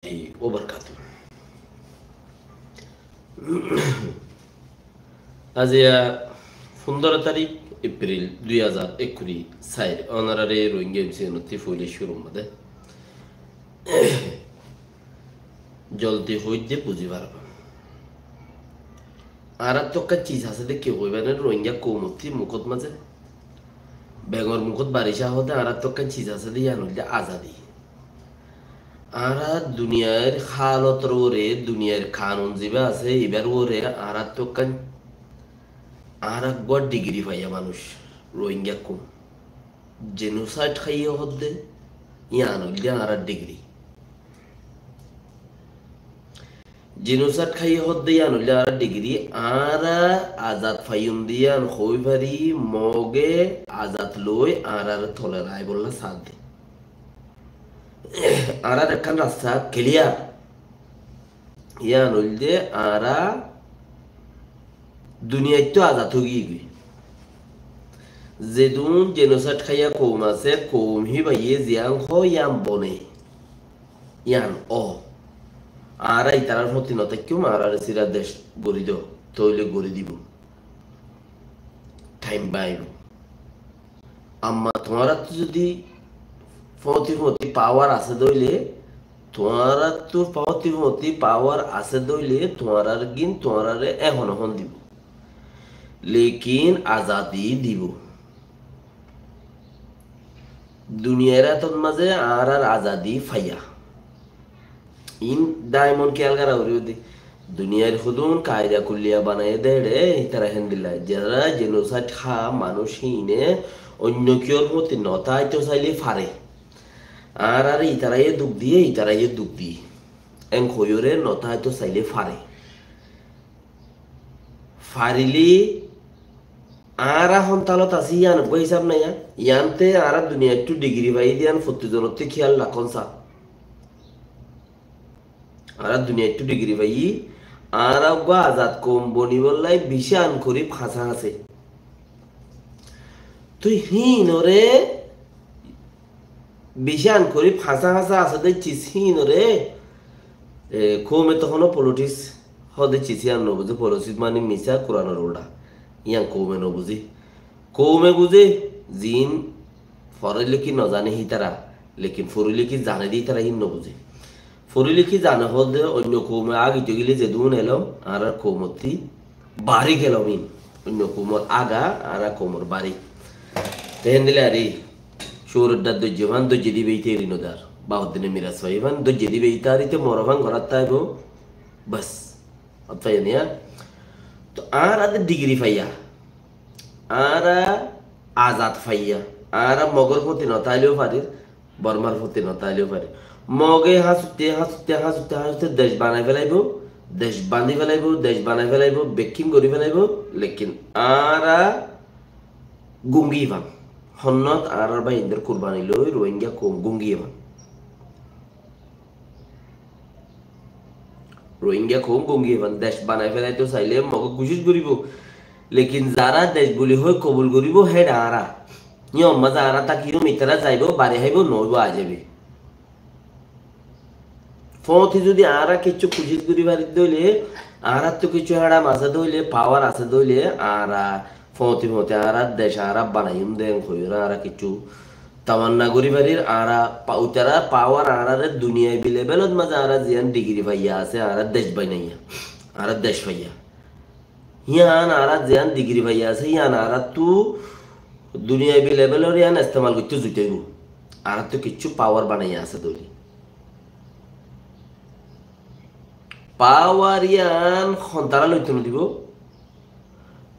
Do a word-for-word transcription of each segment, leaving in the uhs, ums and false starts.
warahmatullahi wabarakatuh. Aijja fundoro tarik Epril dui házar ekkuri sair, onorare Rohingya M C N ottú foila cúrur mazé zoldi hoiddé buzí faribá. Añárattú ekkán ciz asé dé ki hoibá né Rohingya koumottú mukót mazé? Bengor mukót baricá hoó dé añárattú ekkán ciz asé dé yián óilde azadi. Añára duniyair hálotor uore, duniyair kanun zibá asé, ibár uore añárattú ekkán, añára eggúa digiri faiyá manúic, Rohingya koum. Jenosaid háiye hoó dé, yián óilde añárar digiri. Jenosaid háiye hoó dé yián óilde añárar digiri, añára azad faiyum dé yián hoi fari, Moge azad loi añárare tole raibólla saádde. Añárar ekkán rasta kiliyar. Yián óilde añára duniyaittú azad ói giyói. Zedún jenosaid háiya koum asé, koum híbaye ziyán hoó yián bone. Yián ó. Añára itarar foti no táikkiyum, añárare sira dec gorí do, tóile gorí dibou. Thaim báibo. Amma tuáñrattú zodi foti foti pawar asé dé óile, tuáñrattú foti foti pawar asé dé óile, tuáñrar gín tuáñrare ehón ehón dibou. Lekin azadi dibou. Duniyair átot mazé añárar azadi faiyá. Iín daimon kiyal gorá foribó dé. Duniyair hodún kaida kulliya banaiyé dé ére, ítara héndilla. Zara jenosaid há manúic híine oinno kiyór foti no táito sailé fare. Añárare ítaraye duk diyé, ítaraye duk diyé. Én hoiyóre no táito sailé fare. Farilé añára hon talot así yián eggúa hísab naiya. Yiánte añára duniyaittú digiri faiyí dé yián fottí zonottú kiyal rakón sa. Añára duniyaittú digiri faiyí, añára eggúa azad koum bonibólla bicí an gorí fañsá asé. Tui híinoré bicí an gorí fañsá fañsá asé dé ciz híinoré, e, koume to honó politiks hoó dé ciz yián no buzé, politiks mani misá, Kuranor uldha. Yián koume no buzé. Koume buzé, ziín forí liki no zane hítara, lekin forí liki zane dé ítara híin no buzé. Forí liki zane hoó dé oinno koume agitó gile zedún elóm, añárar koumottú bari gelom iín. Oinno koumor aga, añárar koumor bari. Te héndilla ar, cóor edda dóijjo fán, dóijjo di beitari no dar. Bahoddine miras fai fán, dóijjo di beitari te moro fán gorát táibo. Bas. Ot faiyó niya? To añára de digiri faiyá. Añára azad faiyá. Añára Mogor foti no táileó farir, Bormar foti no táileó farir. Moge háñsutte, háñsutte, háñsutte, háñsutte dec banai félaibo, dec bandi félaibo, dec banai félaibo, bekkín gorí félaibo, lekin añára gungi fán. Honnot añárar báiyaindor kurbani loi Rohingya koum gungi fán. Rohingya koum gungi fán, dec banai félaitou sailé Moge kucíc goríbo. Lekin zará dec buli hoi kobul goríbo, héçe añára. Yían mazé añára tákiyum, itará zaibo, bari háibo, noóibo aijaibi. Fóti zudi añára kiccú kucíc gorí faridde óile, añárattú kiccú héçam asé dé óile, pawar asé dé óile, añára fóti fóti añára dec añára banaiyum dé, en hoiyóre añára kiccú tamanna gorí farir, añára pa-, uitará pawar añáráre duniyaibi lebelot mazé añára ziyán digiri faiya asé, añára dec banaiyá, añára dec faiya. Yían añára ziyán digiri faiya asé, yían añárattú duniyaibi lebelor yían estemal goittó zuitóibo. Añárattú kiccú pawar banaiya asé dé óile. Pawar yían hontará loito nodibo.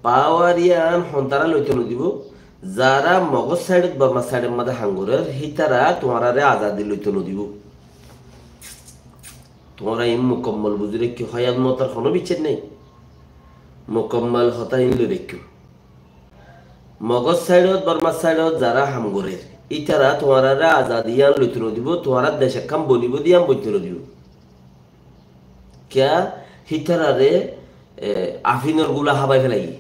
Pawar yían hontará loito nodibo. Zará Mogor saidot, Bormar saidot mazé ham gorér, hítara tuáñráre azadi loito nodibo. Tuáñra iín mukammol buzí raikkó, hoiyat motor honó biccác nái. Mukammol hotá iín loi raikkó. Mogor saidot, Bormar saidot zará ham gorér, ítara tuáñráre azadi yían loito nodibo, tuáñrar dec ekkán bonibo dé yían boitto nodibo. Kiyá? Hítarare, e, afinor gula hábai félaiye.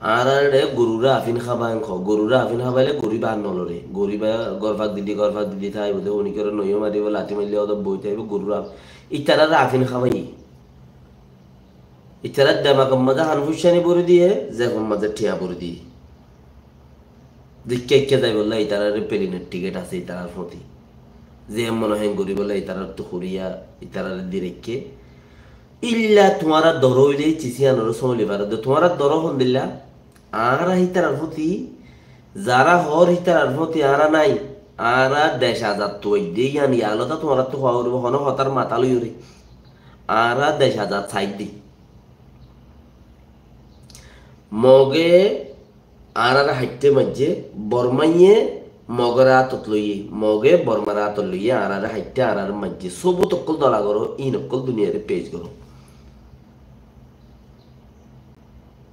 Añáráre goruré afín hába en hoó, goruré afín hábaile goru ibá ar nolore. Goru ibá gor fak didi, gor fak didi táibo de, honikore noiyó maribó, lati maille ódor boi táibo, goruré af-, itarare afín hábaiye. Itarar demakor mazé han fuiccáni bóri diye, zefor mazé thiañ bóri diye. Zikká ikká zaibolla itarar pelinor tiket asé itarar fóti. Ze mone hoó en goribolla itarar tu horiya, itarar di raikké. Illa tuáñra doro óile cisiyanore sómoli faredde. Tuáñra doro hondilla, añára hitarar fóti, zara hoór hitarar fóti añára nái. Añára dec azad tuaidde, iyan yalota tuáñrattu hoá foribo, hono hotár mata loiyóre. Añára dec azad saidde. Moge añárare haiththé maijjé, Bormaiye Mogore átot loiyé, Moge Bormare átot loiyé, añárare haiththé, añárare maijjé. Sóbut ókkol dola goró, íin ókkol duniyare pec goró.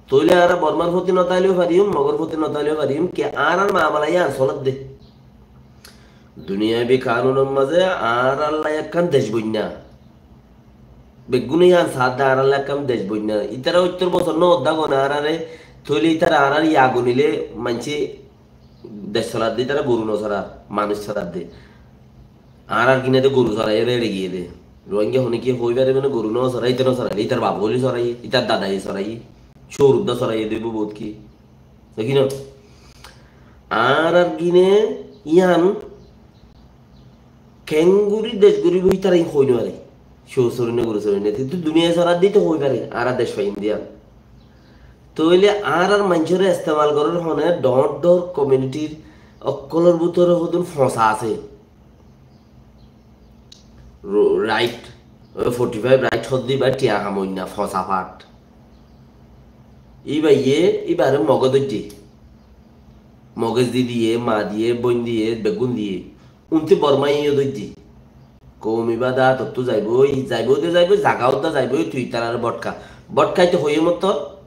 Tóile añára Bormar fóti no táileó fariyum, Mogor fóti no táileó fariyum, ki añárar mamala yían soladde. Duniyabi kanunor mazé añáralla ekkán dec boinna. Beggúne yían saádde añáralla ekkán dec boinna. Itara óttor bosór no ódda gone añárare, tóile itara añárar ya gunile maincé dec soladde, itara goru no sorar, manúic soradde. Añárar gine de goru soraiyé de ere giyé de. Rohingya hone ki hoi fare mane goru no sorai, ite no soraile, itar baf óile soraiyé, itar dadaye soraiyé, cóur udda soraiyé de bout ki. Dekí no? Añárar gine yían kengori dec goribo, itara hoi no fare. Cóur sorai ne goru sorai ne. Kintu duniyaye soradde ite hoi fare, añára dec faiyum de yían. Tóile añárar maincóre estemal gorer hone dhoóñr dhoóñr komunitir ókkolor bútore hodún foñsa asé. Ro-, right, oi forty five right hoddé ibá thiañ hamoinna foñsa fat. Ibáye, ibáre Moge dóijje. Moge zi diye, ma diye, bóin diye, beggún diye. Unti Bormaye yó dóijje. Koumi bada tottú zaiboi, zaiboi de zaiboi, zaga udda zaiboi, tui itarare botká. Botkáite hoiyé mottor,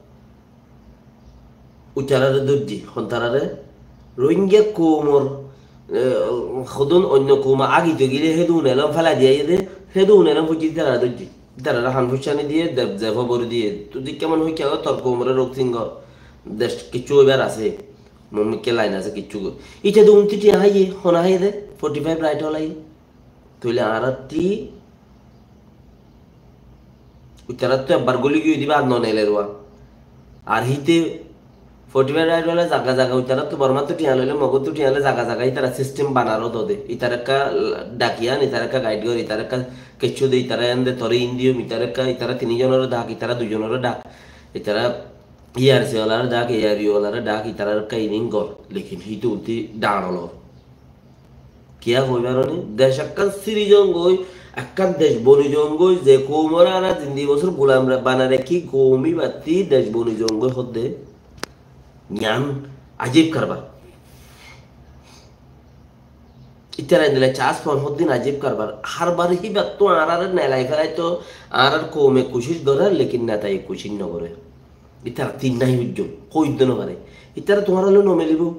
uitarare dóijje, hontarare? Rohingya koumor, eh, hodún oinno koum agito gile hédun elóm félai diye de, hédun elóm fujji itarare dóijje. Itarare han fuiccáni diye, de-, zefo bori diye. Tui dikká mone hoikka tor koumore roksing gor. Dec kiccú óibar asé. Mumikká lain asé kiccú gor. Ite de unti thiañ háiye, hone háiye de, forty five right holai. Tóile añárattí uitarattú ebbar goli giyói diba ar no neler uá. Ar híte forty five right óile zaga zaga uitarattú Bormattú thiañ loile, Mogottú thiañ loile zaga zaga ítara sistem banaró dode. Ítara ekka dhak iyan, ítara ekka gaid gor, ítara ekka kessú de, ítara en de, tore in diyum, ítara ekka, ítara tini zonore dhak, ítara dui zonore dhak, ítara E R C olaré dhak, A R U olaré dhak, ítarar ekka ining gor, lekin híte unti dhañr olor. Kiyá hoi faroni? Dec ekkán siri zongoi, ekkán dec boni zongoi, ze koumore añára zindi bosór gulam ra-, banai raikki, koumi batti dec boni zongoi hodde. Yián ajib karbar. Ítara endilla cas fon hoddin ajib karbar. Harbar híbattú añáráre nelai felaito añárar koume kucíc gorer, lekin netaye kucíc nogore. Ítara tin nai hujjum, hoi uddo nofare. Ítara tuáñralloi nomelibo,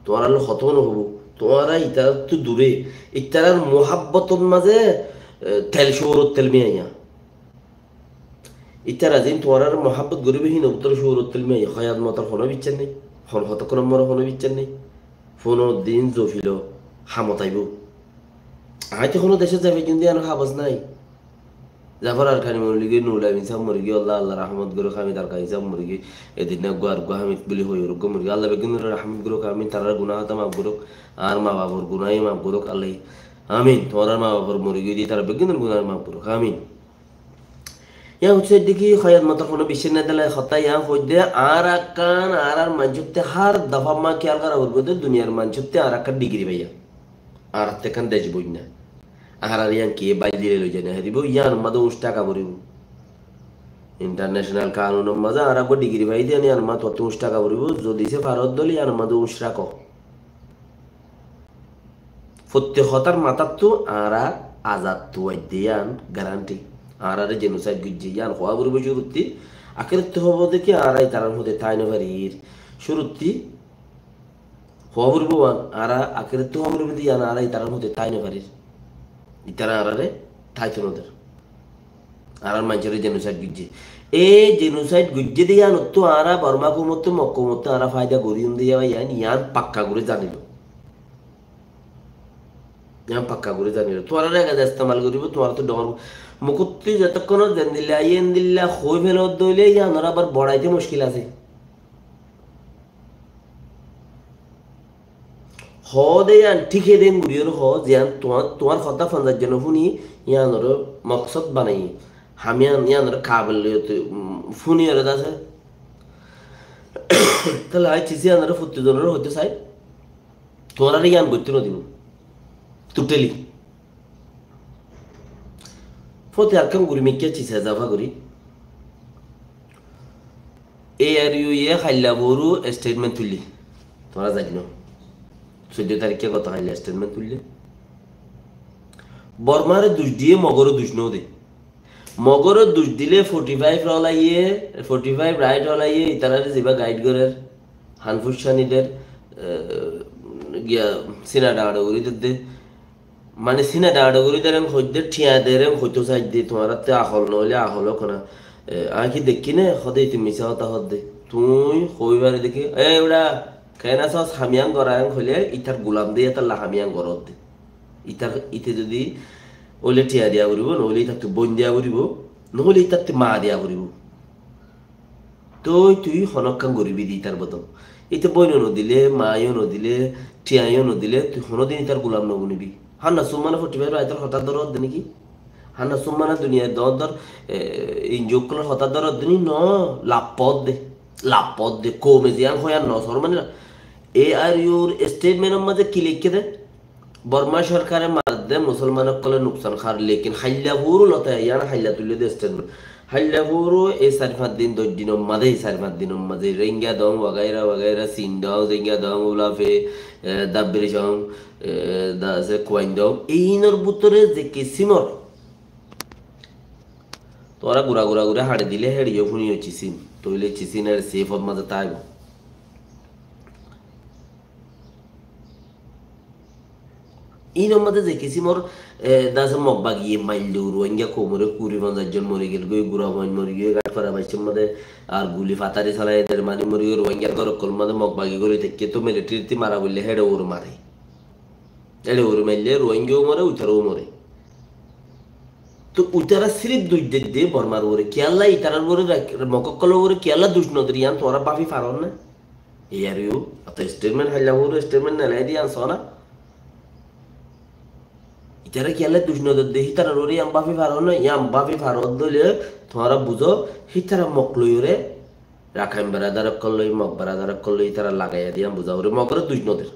tuáñralloi hotá nohobo, tuáñra ítarattú dure. Ítarar muhabbotor mazé, eh, tel cóorot tel miyaiya. Ítara zin tuáñrare muhabbot goribo, hín bútore cóorot tel miyaiya. Hoyat motor hono biccár nai, hon hotokkon more hono biccár nai. Fonoro din zofilo hamot aibo. Aññí to hono decót zai faijjum de yián habos nai. Zafar Arkani morigiyói, Nurul Amin sáb morigiyói, Allah, Allah rahmot gorok, Hamid Arkani sáb morigiyói. Edin eggúa, eggúa Hamid buli hoi, eggúa morigiyói. Allah beggúnore rahmot gorok, amin. Tarár guná hotá maf gorok, añár ma bafor guná yó maf gorok, Allah. Amin. Tuáñrar ma bafor morigiyói de, tarár beggúnor guná maf gorok, amin. Yián hoiccé de ki, hoyat motor hono biccác no dile hotá yián hoiccé de, añára ekkán, añárar maincótte hár dofa ma kiyal gora foribo de, duniyar maincótte añára ekkán digiri faiya. Añárattú ekkán dec boinna. Añárar yián kiyé bail dile loi zai no faribo, yián mazé uñc taka foribo. International kanunor mazé añára uggwá digiri fai de, yián mazé tuáñttú uñc taka foribo, zodi se farot dóle yián mazé uñc rakó. Fottí hotár matáttu añára azad tuaidde yián garanti. Añárare jenosaid goijjé yián hoá foribo cúrutti, akérottú hoibo de ki añára ítarar fúañti tái no farir. Cúrutti hoá foribo yián, añára akérottú hoá foribo de yián añára ítarar fúañti tái no farir. Ítara añárare táito no der. Añárar maincóre genocide goijjé. E genocide goijjé de yíanottú añára Borma koumottú, Mog koumottú añára faida goríyum de yían, yían pakka gorí zanilo. Yían pakka gorí zanilo. Tuáñrare ege de estemal goríbo, tuáñrattú dhoóñr. Mukottú zetókkon zendilla aiyé endilla hoói felodde óile yíanore abar boçaité muckil asé. Hoó de yían thík edén goríyoré hoó, ziyán tuáñr, tuáñr hotá fonzaic zone fúni yíanoré moksód banaiyé. Ham yían, yíanoré kabel, um, fúniyoré de asé. Tóile aññí cíci yíanoré fottí zonoré hoitó sai, tuáñráre yían goittó nodibó. Totally. Fóti Arkán gorí mikká cíci ezafa gorí. A R U ye háilla foóru statement tuillé. Tuáñra zano. Soiddó tarikké goto háilla statement tuillé. Bormáre duc diyé, Mogóre duc no de. Mogóre duc dilé forty five rolaiyé, forty five right rolaiyé, itarare ziba guide gorér, han fuccani der, eh, giya sina dhaço gorí der de. Mane sina dhaço gorí der en hoidde, thiañ der en hoitó saidde, tuáñrattú ahol noóile ahol ók na. E, aññí ki dekkí né, hode ite misá hotá hoódde. Tuñí hoói fare de ki, e, ura, keén asós, ham yían gorá en hoilé, itar gulam de, yíatalla ham yían goródde. Itar, ite zodi óile thiañ diya foribó, noóile itattú bóin diya foribó, noóile itattú maa diya foribó. Toi tui honókkan goríbi de itar bodol. Ite bóino nodilé, maáyo nodilé, thiañyo nodilé, tui honódin itar gulam nobonibi. Hanna Summane forty five right or hotá dórodde niki? Hanna Summane duniyai dóñr dóñr, e, injokkolor hotá dórodde ni? No, lappodde, lappodde. Koume ziyán hoiyán no sór mane na. A R U r statement or mazé ki leikké de? Borma sorkare maredde, musolman ókkole nuksan hár, lekin háilla furu lotá, yían háilla tuillé de statement. Háilla furu ei sair fañs din, doc dinor mazé, sair fañs dinor mazé Rohingya dong, wagaira wagaira, Sin dong, Rohingya dong, Ulafe, e, Dabberi dong, e, da asé Kuain dong. Einor bútore ze kisimor tuáñra gura gura gura haçi dilé, héçe yó fúni óiye Cisin. Tóile Cisin héçe safe or mazé táibo. Inor mazé ze kisimor, e, dase Mog bagiye maillo, Ruáingga koumore kuri fonzaic zon mori gel goi, gura fuain mori giyoi, Gatfara baiccor mazé ar guli fatari salai der mani mori giyoi, Ruáinggar gór ókkol mazé Mog bagi gori tekke to military ti mara boille héçe ore mare. Héçe ore maille Ruáinggao more, uitarao more. To uitara sirif duc dedde Bormar ore. Kiyalla itarar ore rak-, Mog ókkolor ore kiyalla duc noder, iyan tuáñra bafi faror na? Iyar yu, ato statement háilla furu statement nelai di ansó na. Itara kiyalla duc nododde, hitarar ore iyan bafi faror na, iyan bafi faror dóile, tuáñra buzo, hitara Mog loi ore, Rakhain beradar ókkol loi, Mog beradar ókkol loi, itara lagaiya di iyan buza ore, Mog ore duc noder.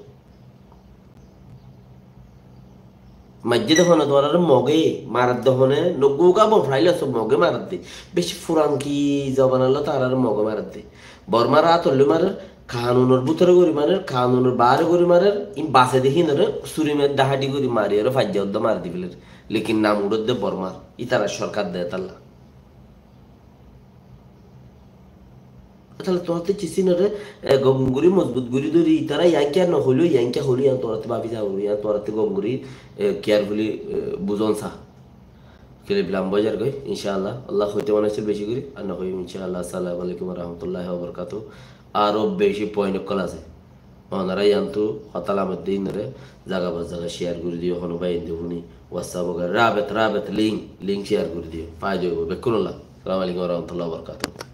Maijje de hone tuáñrare Moge, maredde hone, noggu uga bon frail aso Moge maredde. Beci furanki zobanalla tuáñrare Moge maredde. Bormar atolloi marer, kanunor bútore gori marer, kanunor baáre gori marer, in base de hínore, suri mer dahadi gori mari ore faijja udda mari di feler. Lekin nam uçodde Bormar, itarar sorkar de talla. Tale tuáñratte Cisinore, e, gom gori mozbut gori dori, itara iyanke ar no hoilo, iyanke hoilo, iyan tuáñratte babi zagoi, iyan tuáñratte gom gori, e, carefully, e, buzon sa. Clip lamba ói zargoi, inshallah. Allah hoite mone hoiccé beci gori, ar no hoiyum, inshallah. Assalamu alaikum wa rahmatullahi wa barakatuhu. Aro beci point ókkol asé. Onora iyantu hotá lamedde inore zaga ba zaga share gori diyo, hono bái inde funi WhatsApp ogaira, Rabet, Rabet, link, link share gori diyo. Faida oibo, bekkunolla. Assalamu alaikum wa rahmatullahi wa barakatuhu.